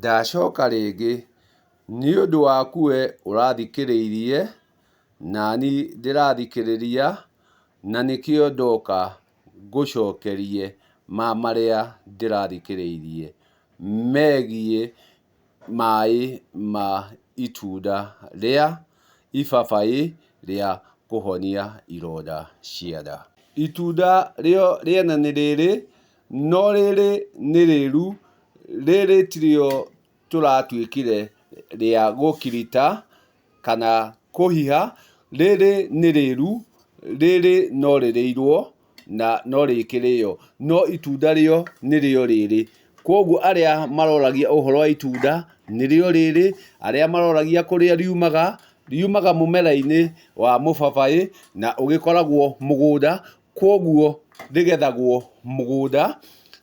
Ndacoka rĩngĩ nĩũndũ waku we ũrathikĩrĩirie nani ndĩrathikĩrĩria, na nĩkĩo ndoka ngũcokerie ma marĩa ndĩrathikĩrĩirie megiĩ maĩ ma itunda rĩa ibabaĩ rĩa kũhonia ironda cia nda. Itunda rĩo rĩene nĩ rĩrĩ, no rĩrĩ nĩ rĩru, rĩrĩ tirĩo tũratuĩkire rĩa gũkirita kana kũhiha, rĩrĩ nĩ rĩru, rĩrĩ no rĩrĩirwo na no rĩkĩrĩo, no itunda rĩo nĩrĩo rĩrĩ. Kwoguo arĩa maroragia ũhoro wa itunda nĩrĩo rĩrĩ, arĩa maroragia kũrĩa riumaga, riumaga mũmera-inĩ wa mũbabaĩ na ũgĩkoragwo mũgũnda, kwoguo rĩgethagwo mũgũnda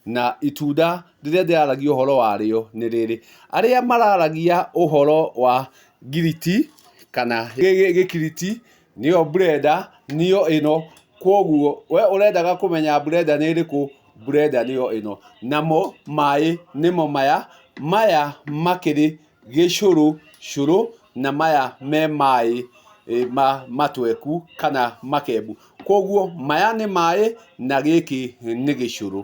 na itunda rĩrĩa ndĩraragia ũhoro warĩo nĩ rĩrĩ. Arĩa mararagia ũhoro wa ngiriti kana gĩkiriti nĩyo blender nĩyo ĩno, kwoguo we ũrendaga kũmenya blender nĩ ĩrĩkũ, blender nĩyo ĩno. Namo maĩ nĩmo maya, maya makĩrĩ gĩcũrũ cũrũ na maya me maĩ matweku kana makembu. Kwoguo maya nĩ maĩ na gĩkĩ nĩ gĩcũrũ.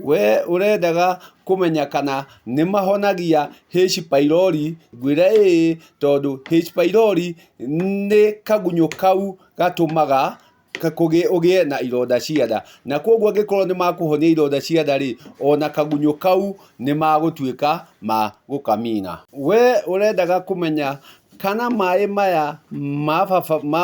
We ũrendaga kũmenya kana nĩ mahonagia H pylori, ngwĩre ĩĩ tondũ H pylori nĩ kagunyũ kau gatũmaga ũgĩe na ironda cia nda. Na kwoguo angĩkorwo nĩ makũhonia ironda cia nda rĩ, ona kagunyũ kau nĩ magũtuĩka ma gũkamina. We ũrendaga kũmenya kana maĩ maya ma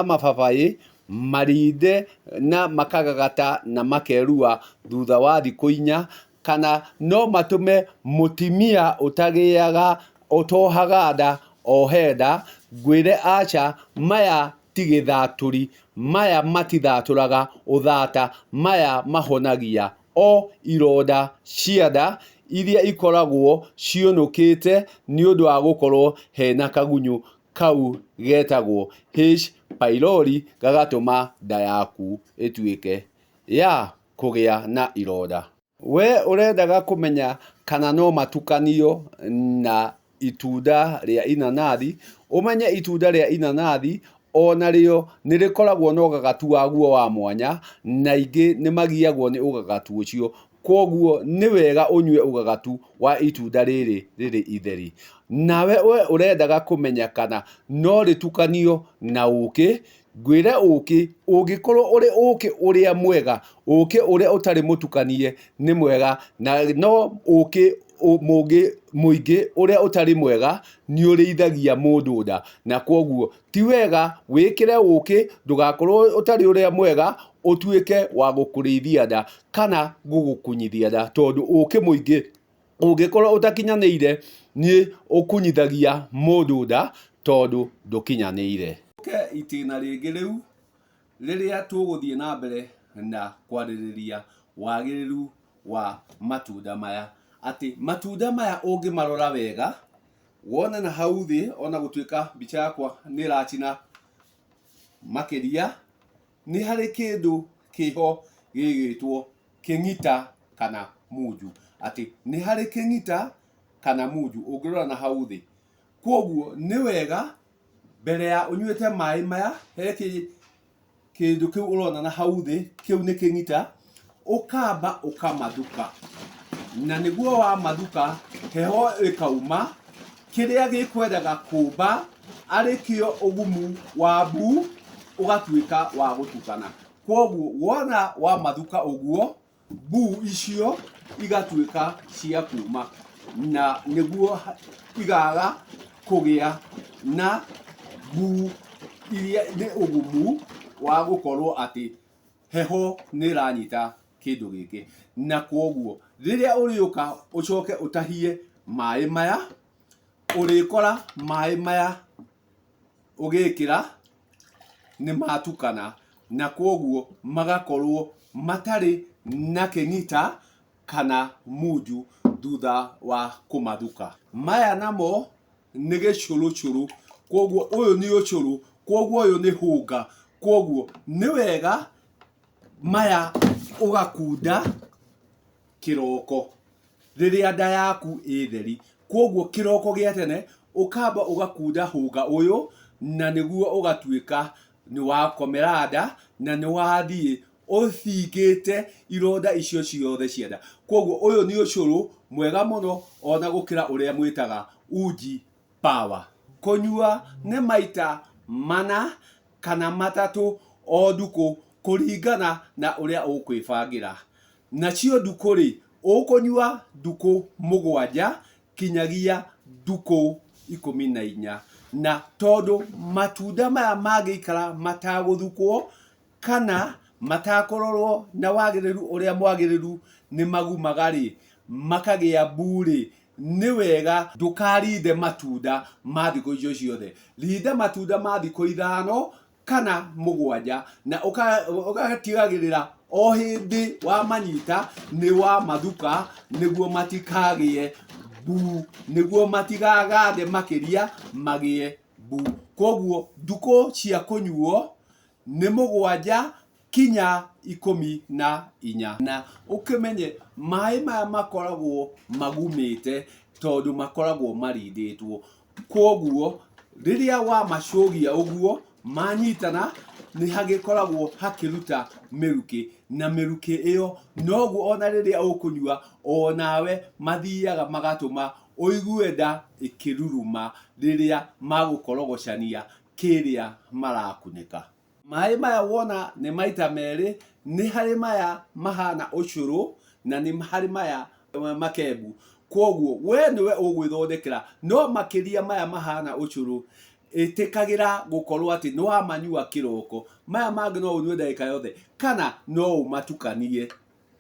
mababaĩ marinde na makagagata na makerua thutha wa thikũ inya, kana no matũme mũtimia ũtagĩaga, ũtohaga nda ohe nda, ngwĩre aca, maya ti gĩthatũri, maya matithatũraga ũthata, maya mahonagia o ironda cia nda iria ikoragwo ciũnũkĩte nĩ ũndũ wa gũkorwo hena kagunyũ kau getagwo H pylori gagatũma nda yaku ĩtuĩke ya kũgĩa na ironda. We ũrendaga kũmenya kana no matukanio na itunda rĩa inanathi, ũmenye itunda rĩa inanathi onarĩo nĩ rĩkoragwo na ũgagatu waguo wa mwanya, na aingĩ nĩ magiagwo nĩ ũgagatu ũcio. Kwoguo nĩ wega ũnyue ũgagatu wa itunda rĩrĩ rĩrĩ itheri. Nawe we ũrendaga kũmenya kana no rĩtukanio na ũkĩ, ngwĩre ũkĩ ũngĩkorwo ũrĩ ũkĩ ũrĩa mwega, ũkĩ ũrĩa ũtarĩ mũtukanie nĩ mwega, na no ũkĩ mũngĩ mũingĩ ũrĩa ũtarĩ mwega nĩ ũrĩithagia mũndũ nda, na kwoguo ti wega wĩkĩre ũkĩ ndũgakorwo ũtarĩ ũrĩa mwega ũtuĩke wa gũkũrĩithia nda kana gũgũkunyithia nda, tondũ ũkĩ mũingĩ ũngĩkorwo ũtakinyanĩire nĩ ũkunyithagia mũndũ nda tondũ ndũkinyanĩire. Tũke itĩna rĩngĩ rĩu rĩrĩa tũgũthiĩ na mbere na kwarĩrĩria wagĩrĩru wa matunda maya, atĩ matunda maya ũngĩmarora wega, wone na hau thĩ ona gũtuĩka mbica yakwa nĩ ĩracina makĩria, nĩ harĩ kĩndũ kĩho gĩgwĩtwo kĩng'ita kana munju. Atĩ nĩ harĩ kĩng'ita kana munju ũngĩrora na hau thĩ. Kwoguo nĩ wega mbere ya ũnyuĩte maĩ maya, he kĩndũ kĩu ũrona na hau thĩ, kĩu nĩ kĩng'ita, ũkamba ũkamathuka. Na nĩguo wamathuka, heho ĩkauma, kĩrĩa gĩkwendaga kũmba arĩ kĩo ũgumu wa mbuu ũgatuĩka wa gũtukana. Kwoguo wona wamathuka ũguo, mbuu icio igatuĩka cia kuma na nĩguo igaga kũgĩa na mbuu iria nĩ ũgumu wa gũkorwo atĩ heho nĩ ĩranyita kĩndũ gĩkĩ. Na kwoguo rĩrĩa ũrĩũka ũcoke ũtahie maĩ maya, ũrĩkora maĩ maya ũgĩkĩra nĩ matukana na kwoguo magakorwo matarĩ na kĩng'ita kana munju thutha wa kũmathuka. Maya namo nĩ gĩcũrũcũrũ, kwoguo ũyũ nĩ ũcũrũ, kwoguo ũyũ nĩ hũnga, kwoguo nĩ wega maya ũgakunda kĩroko rĩrĩa nda yaku ĩ theri. Kwoguo kĩroko gĩa tene ũkamba ũgakunda hũnga ũyũ na nĩguo ũgatuĩka nĩ wakomera nda na nĩ wathiĩ ũthingĩte ironda icio ciothe cia nda. Kwoguo ũyũ nĩ ũcũrũ mwega mũno ona gũkĩra ũrĩa mwĩtaga uji power. Kũnyua nĩ maita mana kana matatũ o ndukũ kũringana na ũrĩa ũkwĩbangĩra. Nacio ndukũ-rĩ, ũkũnyua ndukũ mũgwanja kinyagia ndukũ 14. Na tondũ matunda maya mangĩikara matagũthukwo kana matakũrorwo na wagĩrĩru ũrĩa mwagĩrĩru nĩ magumaga-rĩ, makagĩa mbuu-rĩ, nĩ wega ndũkarinde matunda ma thikũ icio ciothe. Rinda matunda ma thikũ ithano kana mũgwanja na ũgatigagĩrĩra o hĩndĩ wamanyita nĩ wamathuka nĩguo matikagĩe mbuu, nĩguo matigagande makĩria magĩe mbuu. Koguo ndukũ cia kũnyuo nĩ mũgwanja kinya 14. Na ũkĩmenye maĩ maya makoragwo magumĩte tondũ makoragwo marindĩtwo. Kwoguo rĩrĩa wamacũgia ũguo manyitana nĩ hagĩkoragwo hakĩruta mĩrukĩ, na mĩrukĩ ĩyo noguo ona rĩrĩa ũkũnyua onawe mathiaga magatũma ũigue nda ĩkĩruruma rĩrĩa magũkorogocania kĩrĩa marakunĩka. Maĩ maya wona nĩ maita merĩ, nĩ harĩ maya mahana ũcũrũ na nĩ harĩ maya makembu. Kwoguo we nĩwe ũgwĩthondekera, no makĩria maya mahana ũcũrũ, ĩtĩkagĩra gũkorwo atĩ nĩ wamanyua kĩroko. Maya mangĩ no ũnyue ndagĩka yothe kana no ũmatukanie.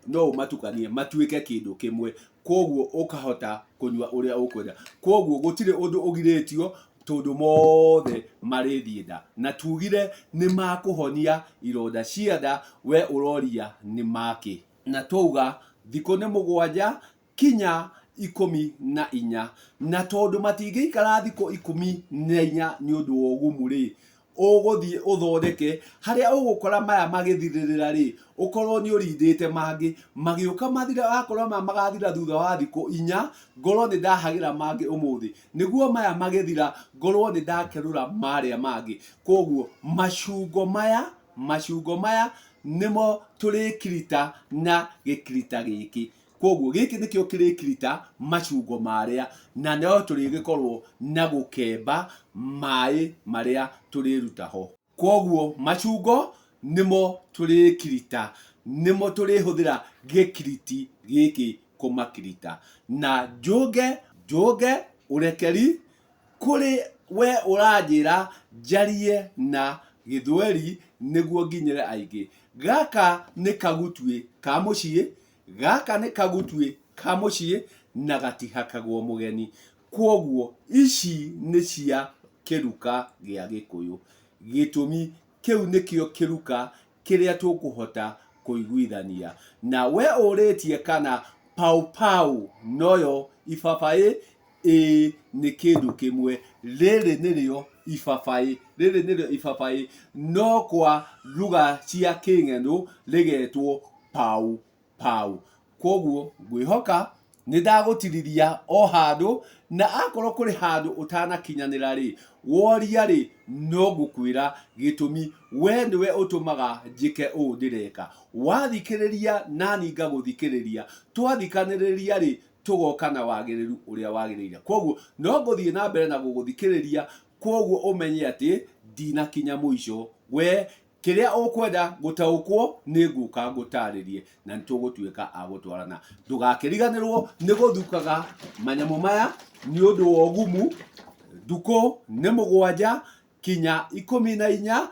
No ũmatukanie matuĩke kĩndũ kĩmwe, kwoguo ũkahota kũnyua ũrĩa ũkwenda. Kwoguo gũtirĩ ũndũ ũgirĩtio tondũ mothe marĩthiĩ nda. Na tugire nĩ makũhonia ironda cia nda, we ũroria nĩ makĩ? Na twauga thikũ nĩ mũgwanja kinya 14. Na tondũ matingĩikara thikũ 14 nĩ ũndũ wa ũgumu-rĩ, ũgũthiĩ ũthondeke harĩa ũgũkora maya magĩthirĩrĩra rĩ, ũkorwo nĩ ũrindĩte mangĩ, magĩũka mathira, akorwo maya magathira thutha wa thikũ inya, ngorwo nĩ ndahagĩra mangĩ ũmũthĩ, nĩguo maya magĩthira ngorwo nĩ ndakerũra marĩa mangĩ. Kwoguo macungo maya, macungo maya nĩmo tũrĩkirita na gĩkirita gĩkĩ. Kwoguo gĩkĩ nĩkĩo kĩrĩkirita macungo marĩa, na no tũrĩgĩkorwo na gũkemba maĩ marĩa tũrĩruta ho. Kwoguo macungo nĩmo tũrĩkirita, nĩmo tũrĩhũthĩra gĩkiriti gĩkĩ kũmakirita. Na njũnge, njũnge ũrekeri kũrĩ we ũranjĩra njarie na gĩthweri nĩguo nginyĩre aingĩ. Gaka nĩ kagutuĩ ka mũciĩ. Gaka nĩ kagutuĩ ka mũciĩ na gatihakagwo mũgeni. Kwoguo ici nĩ cia kĩruka gĩa Gĩkũyũ. Gĩtũmi kĩu nĩkĩo kĩruka kĩrĩa tũkũhota kũiguithania. Na we ũrĩtie kana pawpaw noyo ibabaĩ, ĩĩ nĩ kĩndũ kĩmwe. Rĩrĩ nĩrĩo ibabaĩ, rĩrĩ nĩrĩo ibabaĩ no kwa lugha cia kĩng'enũ rĩgetwo pau pau. Kwoguo ngwĩhoka nĩ ndagũtirithia o handũ, na akorwo kũrĩ handũ ũtanakinyanĩra rĩ, woria rĩ, no ngũkwĩra gĩtũmi we nĩwe ũtũmaga njĩke ũũ ndĩreka. Wathikĩrĩria nani ngagũthikĩrĩria, twathikanĩrĩria rĩ, tũgoka na wagĩrĩru ũrĩa wagĩrĩire. Kwoguo no ngũthiĩ na mbere na gũgũthikĩrĩria, kwoguo ũmenye atĩ ndinakinya mũico. We Kĩrĩa ũkwenda gũtaũkwo nĩ ngũka ngũtarĩrie na nĩ tũgũtuĩka a gũtwarana. Ndũgakĩriganĩrwo nĩ gũthukaga manyamũ maya nĩ ũndũ wa ũgumu. Ndukũ nĩ mũgwanja kinya 14,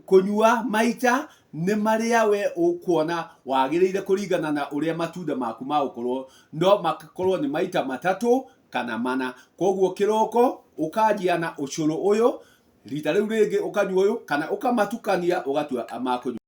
kũnyua maita nĩ marĩa we ũkuona wagĩrĩire kũringana na ũrĩa matunda maku magũkorwo, no makorwo nĩ maita matatũ kana mana. Koguo kĩroko ũkanjia na ũcũrũ ũyũ, Rita rĩu rĩngĩ ũkanyua ũyũ kana ũkamatukania ũgatua ma kũnyua.